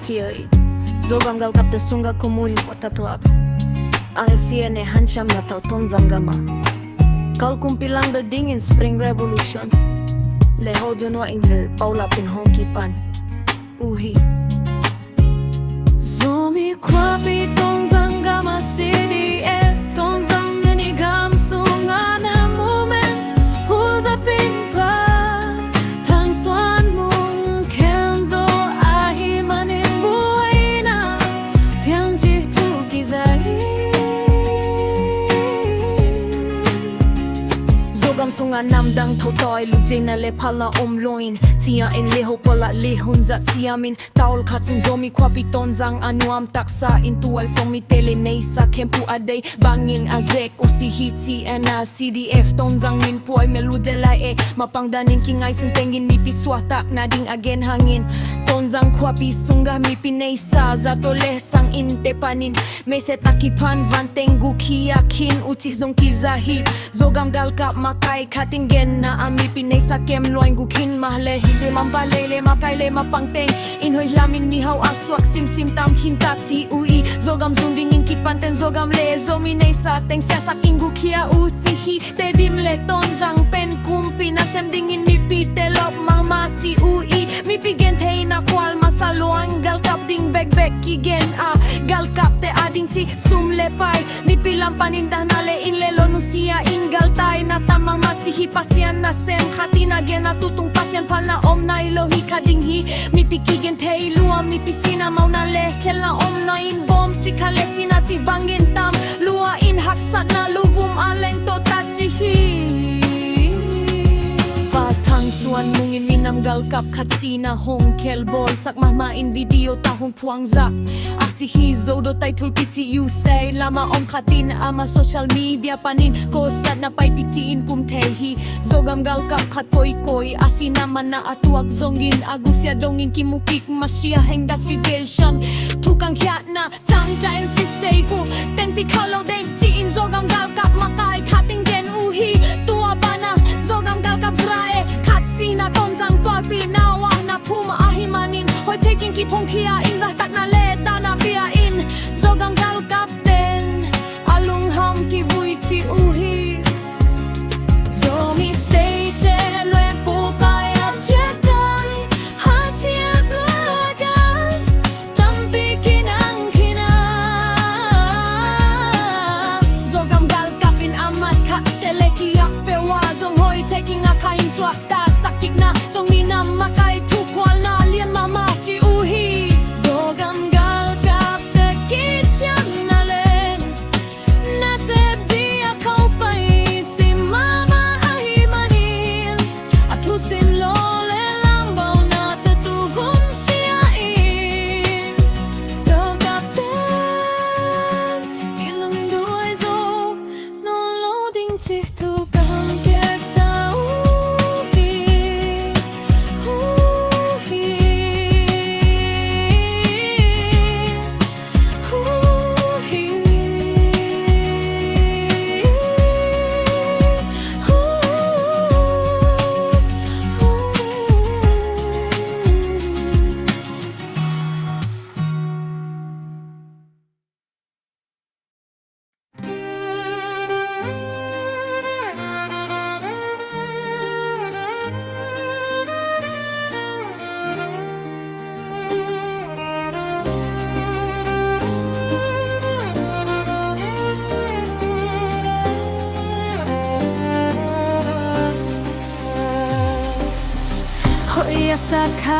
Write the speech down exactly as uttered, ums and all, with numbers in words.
Sia i Zogam galkapte sungah kumuli watatwak ang sia ne hansiam na tau Tonzang gama. Kal kumpi langda dingin Spring Revolution le ho dun wa in le paulapin hong kipan uh hi. Zomi Khuapi Tonzang gama C D F Tonzang ne ni gam sungah na movement huzapin pa Thang Suan Mung Khem Zo ahi manin buaina piang ci thu kiza hi. Zogam sungah namdang thotoi lukjeina le phalna om loin cia in le ho pala le hunzat siamin taul khat sung Zomi Khuapi Tonzang a nuam taksa in tual song mite le neisa khempeuh a dei bangin a zek uh si hi ci-in a C D F Tonzang min puai melu delai e mapang danin kingai sung tengin mipi suahtak nading a gen hangin Tonzang Khuapi sungah mipi neisa zato le sang innte panin meise takiphan vanteng gukhia khin uh ci zong kiza hi. Zogam galkap makai khatin genna a mipi neisa kem luain gukhin mah le hi le mampa lei le makai le mapang teng in hoih lamin mihau a suak simsim tam khin ta ci uh i Zogam zun dingin kipanten Zogam le Zomi neisa teng siasak in gukhia uh ci hi. Tedim le Tonzang pen kumpi nasem dingin mipite lop mahmah ci uh i mipi gentheina kual masa luang galkap ding bekbek kigen a galkapte a ding ci sum le pai mipi lam panin dahna le in le lo nusia in galtaina tam mahmah ci hi. Pasian nasem khatin a gen a tutung Pasian phalna om nai lo hi kha ding hi. Mipi kigen thei lua mipi sina mauna le khelna om na in bom si kha le cina ci bangin tam lua in haksatna luvum a leng to ta ci hi. Pa Thang Suan Mung in minam galkap khat sina hong khel bawl sak mahmah in video ta hong phuang zak ak ci hi. Zodo tai thul kici U S A lama om khatin ama social media panin kosatna paipih ci-in pum thei hi. Zogam galkap khat koikoi a sina mana a tuak zongin a gusia dongin kimukik masia heng das fidation thukang khiatna Sangta in fisei ku tenti khalo dei ci-in Zogam galkap makai khatin gen uh hi. Tua bana Zogam galkap Israel khat sina Tonzang tualpi nawa na phuma ahi manin hoih thekin kiphong khia in zahtakna le dana pia in Zogam galkap ten a lungham kivui ci uh hi. Zomi state luen pupai a ciatan hasiak lakan tampi kinang kina Zogam galkapin amat khatte le kiak pewa zong hoih thekin a khain suak ta sakikna zong minam makai thukhualna lian mahmah ci uh hi. Zogam galkapte kiciamna le nasep zia khaupai sim mahmah ahi manin a thusim lo le lambauna te tuhun sia in galkapte i lungduai zo nawn lo ding ci thu kang kek ta uh hi. Uh hi. Uh hi. Uh. Hoih a sak kha